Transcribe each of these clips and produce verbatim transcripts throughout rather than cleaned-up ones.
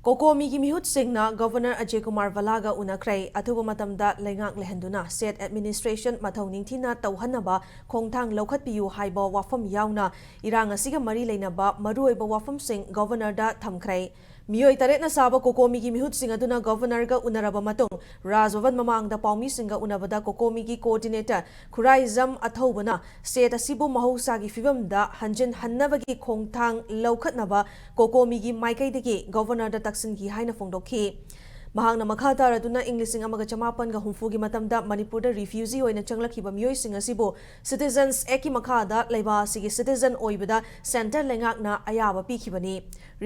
ꯀꯣꯀꯣꯃꯤꯒꯤ ꯃꯤꯍꯨꯠꯁꯤꯡꯅ governor Ajay Kumar ꯚꯜꯂꯥꯒ ꯎꯅꯈ꯭ꯔꯦ꯫ ꯑꯊꯨꯕ ꯃꯇꯝꯗ ꯂꯩꯉꯥꯛ ꯂꯩꯍꯟꯗꯨꯅ state administration ꯃꯊꯧ ꯅꯤꯡꯊꯤꯅ ꯇꯧꯍꯟꯅꯕ ꯈꯣꯡꯊꯥꯡ ꯂꯧꯈꯠꯄꯤꯌꯨ ꯍꯥꯏꯕ ꯋꯥꯐꯝ ꯌꯥꯎꯅ ꯏꯔꯥꯡ ꯑꯁꯤꯒ ꯃꯔꯤ ꯂꯩꯅꯕ ꯃꯔꯨꯑꯣꯏꯕ ꯋꯥꯐꯝꯁꯤꯡ ꯒꯕꯔꯅꯔꯗ ꯊꯝꯈ꯭ꯔꯦ꯫ ꯃꯤꯑꯣꯏ ꯇꯔꯦꯠꯅ ꯁꯥꯕ ꯀꯣꯀꯣꯃꯤꯒꯤ ꯃꯤꯍꯨꯠꯁꯤꯡ ꯑꯗꯨꯅ ꯒꯕꯔꯅꯔꯒ ꯎꯅꯔꯕ ꯃꯇꯨꯡ, ꯔꯥꯖ ꯚꯕꯟ ꯃꯃꯥꯡꯗ ꯄꯥꯎꯃꯤꯁꯤꯡꯒ ꯎꯅꯕꯗ ꯀꯣꯀꯣꯃꯤꯒꯤ coordinator ꯈꯨꯔꯥꯏꯖꯝ ꯑꯊꯧꯕꯅ state ꯑꯁꯤꯕꯨ ꯃꯍꯧꯁꯥꯒꯤ ꯐꯤꯕꯝꯗ ꯍꯟꯖꯤꯟꯍꯟꯅꯕꯒꯤ ꯈꯣꯡꯊꯥꯡ ꯂꯧꯈꯠꯅꯕ ꯀꯣꯀꯣꯃꯤꯒꯤ ꯃꯥꯏꯀꯩꯗꯒꯤ ꯒꯕꯔꯅꯔꯗ ꯇꯛꯁꯤꯟꯈꯤ ꯍꯥꯏꯅ ꯐꯣꯡꯗꯣꯛꯈꯤ꯫ ꯃꯍꯥꯛꯅ ꯃꯈꯥ ꯇꯥꯔꯗꯨꯅ ꯏꯪ ꯂꯤꯁꯤꯡ ꯑꯃꯒ ꯆꯃꯥꯄꯟꯒ ꯍꯨꯝꯐꯨꯒꯤ ꯃꯇꯝꯗ ꯃꯅꯤꯄꯨꯔꯗ refugee ꯑꯣꯏꯅ ꯆꯪꯂꯛꯈꯤꯕ ꯃꯤꯑꯣꯏꯁꯤꯡ ꯑꯁꯤꯕꯨ Citizens Actꯀꯤ ꯃꯈꯥꯗ ꯂꯩꯕꯥꯛ ꯑꯁꯤꯒꯤ citizen ꯑꯣꯏꯕꯗ centre ꯂꯩꯉꯥꯛꯅ ꯑꯌꯥꯕ ꯄꯤꯈꯤꯕꯅꯤ꯫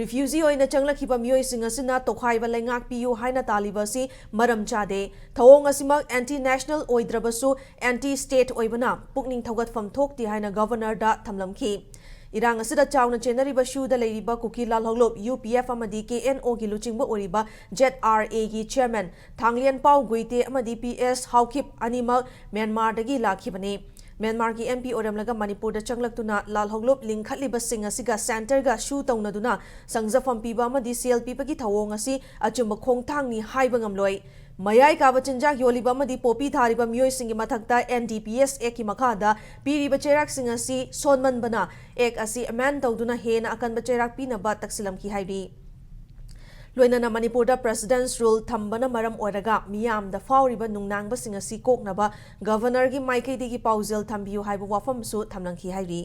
Refugee ꯑꯣꯏꯅ ꯆꯪꯂꯛꯈꯤꯕ ꯃꯤꯑꯣꯏꯁꯤꯡ ꯑꯁꯤꯅ ꯇꯣꯈꯥꯏꯕ ꯂꯩꯉꯥꯛ ꯄꯤꯌꯨ ꯍꯥꯏꯅ ꯇꯥꯜꯂꯤꯕ ꯑꯁꯤ ꯃꯔꯝ ꯆꯥꯗꯦ꯫ ꯊꯧꯑꯣꯡ ꯑꯁꯤꯃꯛ anti national ꯑꯣꯏꯗ꯭ꯔꯕꯁꯨ anti state ꯑꯣꯏꯕꯅ ꯄꯨꯛꯅꯤꯡ ꯊꯧꯒꯠꯐꯝ ꯊꯣꯛꯇꯦ ꯍꯥꯏꯅ ꯒꯕꯔꯅꯔꯗ ꯊꯝꯂꯝꯈꯤ꯫ ꯏꯔꯥꯡ ꯑꯁꯤꯗ ꯆꯥꯎꯅ ꯆꯦꯟꯅꯔꯤꯕ ꯁꯨꯗ ꯂꯩꯔꯤꯕ ꯀꯨꯀꯤ ꯂꯥꯜꯍꯧꯂꯨꯞ UPF ꯑꯃꯗꯤ KNOꯒꯤ ꯂꯨꯆꯤꯡꯕ ꯑꯣꯏꯔꯤꯕ ZRAꯒꯤ chairman ꯊꯥꯡꯂꯦꯟꯄꯥꯎ ꯒꯨꯏꯇꯦ ꯑꯃꯗꯤ PS ꯍꯥꯎꯈꯤꯞ ꯑꯅꯤꯃꯛ ꯃ꯭ꯌꯥꯟꯃꯥꯔꯗꯒꯤ ꯂꯥꯛꯈꯤꯕꯅꯤ꯫ ꯃ꯭ꯌꯥꯟꯃꯥꯔꯒꯤ MP ꯑꯣꯏꯔꯝꯂꯒ ꯃꯅꯤꯄꯨꯔꯗ ꯆꯪꯂꯛꯇꯨꯅ ꯂꯥꯜꯍꯧꯂꯨꯞ ꯂꯤꯡꯈꯠꯂꯤꯕꯁꯤꯡ ꯑꯁꯤꯒ centreꯒ ꯁꯨ ꯇꯧꯅꯗꯨꯅ ꯁꯪꯖꯐꯝ ꯄꯤꯕ ꯑꯃꯗꯤ ꯁꯦꯜ ꯄꯤꯕꯒꯤ ꯊꯧꯑꯣꯡ ꯑꯁꯤ ꯑꯆꯨꯝꯕ ꯈꯣꯡꯊꯥꯡꯅꯤ ꯍꯥꯏꯕ ꯉꯝꯂꯣꯏ꯫ ꯃꯌꯥꯏ ꯀꯥꯕ ꯆꯤꯟꯖꯥꯛ ꯌꯣꯜꯂꯤꯕ ꯑꯃꯗꯤ ꯄꯣꯄꯤ ꯊꯥꯔꯤꯕ ꯃꯤꯑꯣꯏꯁꯤꯡꯒꯤ ꯃꯊꯛꯇ NDPS Actꯀꯤ ꯃꯈꯥꯗ ꯄꯤꯔꯤꯕ ꯆꯩꯔꯥꯛꯁꯤꯡ ꯑꯁꯤ ꯁꯣꯟꯃꯟꯕꯅ Act ꯑꯁꯤ amend ꯇꯧꯗꯨꯅ ꯍꯦꯟꯅ ꯑꯀꯟꯕ ꯆꯩꯔꯥꯛ ꯄꯤꯅꯕ ꯇꯛꯁꯤꯜꯂꯝꯈꯤ ꯍꯥꯏꯔꯤ꯫ ꯂꯣꯏꯅꯅ ꯃꯅꯤꯄꯨꯔꯗ President's Rule ꯊꯝꯕꯅ ꯃꯔꯝ ꯑꯣꯏꯔꯒ ꯃꯤꯌꯥꯝꯗ ꯐꯥꯎꯔꯤꯕ ꯅꯨꯡꯅꯥꯡꯕꯁꯤꯡ ꯑꯁꯤ ꯀꯣꯛꯅꯕ ꯒꯕꯔꯅꯔꯒꯤ ꯃꯥꯏꯀꯩꯗꯒꯤ ꯄꯥꯎꯖꯦꯜ ꯊꯝꯕꯤꯌꯨ ꯍꯥꯏꯕ ꯋꯥꯐꯝꯁꯨ ꯊꯝꯂꯝꯈꯤ ꯍꯥꯏꯔꯤ꯫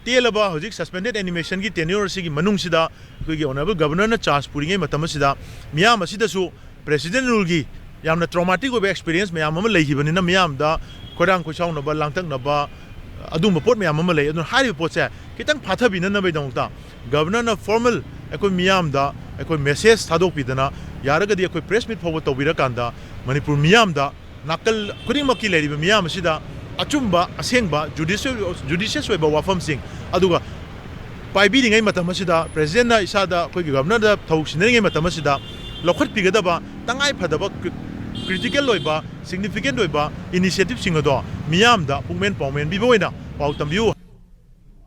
ꯇꯦꯜꯂꯕ ꯍꯧꯖꯤꯛ suspended animationꯒꯤ tenure ꯑꯁꯤꯒꯤ ꯃꯅꯨꯡꯁꯤꯗ ꯑꯩꯈꯣꯏꯒꯤ honourable governorꯅ charge ꯄꯨꯔꯤꯉꯩ ꯃꯇꯝ ꯑꯁꯤꯗ ꯃꯤꯌꯥꯝ ꯑꯁꯤꯗꯁꯨ President Ruleꯒꯤ ꯌꯥꯝꯅ traumatic ꯑꯣꯏꯕ experience ꯃꯌꯥꯝ ꯑꯃ ꯂꯩꯈꯤꯕꯅꯤꯅ ꯃꯤꯌꯥꯝꯗ ꯈꯣꯏꯔꯥꯡ ꯈꯣꯏꯁꯥꯎꯅꯕ, ꯂꯥꯡꯇꯛꯅꯕ, ꯑꯗꯨꯒꯨꯝꯕ ꯄꯣꯠ ꯃꯌꯥꯝ ꯑꯃ ꯂꯩ꯫ ꯑꯗꯨꯅ ꯍꯥꯏꯔꯤꯕ ꯄꯣꯠꯁꯦ ꯈꯤꯇꯪ ꯐꯥꯊꯕꯤꯅꯅꯕꯒꯤꯗꯃꯛꯇ ꯒꯕꯔꯅꯔꯅ formal ꯑꯩꯈꯣꯏ ꯃꯤꯌꯥꯝꯗ ꯑꯩꯈꯣꯏ message ꯊꯥꯗꯣꯛꯄꯤꯗꯅ, ꯌꯥꯔꯒꯗꯤ ꯑꯩꯈꯣꯏ press meet ꯐꯥꯎꯕ ꯇꯧꯕꯤꯔꯀꯥꯟꯗ ꯃꯅꯤꯄꯨꯔ ꯃꯤꯌꯥꯝꯗ, ꯅꯥꯀꯜ ꯈꯨꯗꯤꯡꯃꯛꯀꯤ ꯂꯩꯔꯤꯕ ꯃꯤꯌꯥꯝ ꯑꯁꯤꯗ ꯑꯆꯨꯝꯕ, ꯑꯁꯦꯡꯕ, judicious, judicious ꯑꯣꯏꯕ ꯋꯥꯐꯝꯁꯤꯡ, ꯑꯗꯨꯒ ꯄꯥꯏꯕꯤꯔꯤꯉꯩ ꯃꯇꯝ ꯑꯁꯤꯗ, Presidentꯅ ꯏꯁꯥꯗ, ꯑꯩꯈꯣꯏꯒꯤ ꯒꯕꯔꯅꯔꯗ ꯊꯧ ꯁꯤꯟꯅꯔꯤꯉꯩ ꯃꯇꯝ ꯑꯁꯤꯗ ꯂꯧꯈꯠꯄꯤꯒꯗꯕ ꯇꯉꯥꯏ ꯐꯗꯕ, cri-, critical ꯑꯣꯏꯕ, significant ꯑꯣꯏꯕ initiativeꯁꯤꯡ ꯑꯗꯣ ꯃꯤꯌꯥꯝꯗ ꯄꯨꯡꯃꯦꯟ ꯄꯥꯎꯃꯦꯟꯕꯤꯕ ꯑꯣꯏꯅ ꯄꯥꯎ ꯇꯝꯕꯤꯌꯨ꯫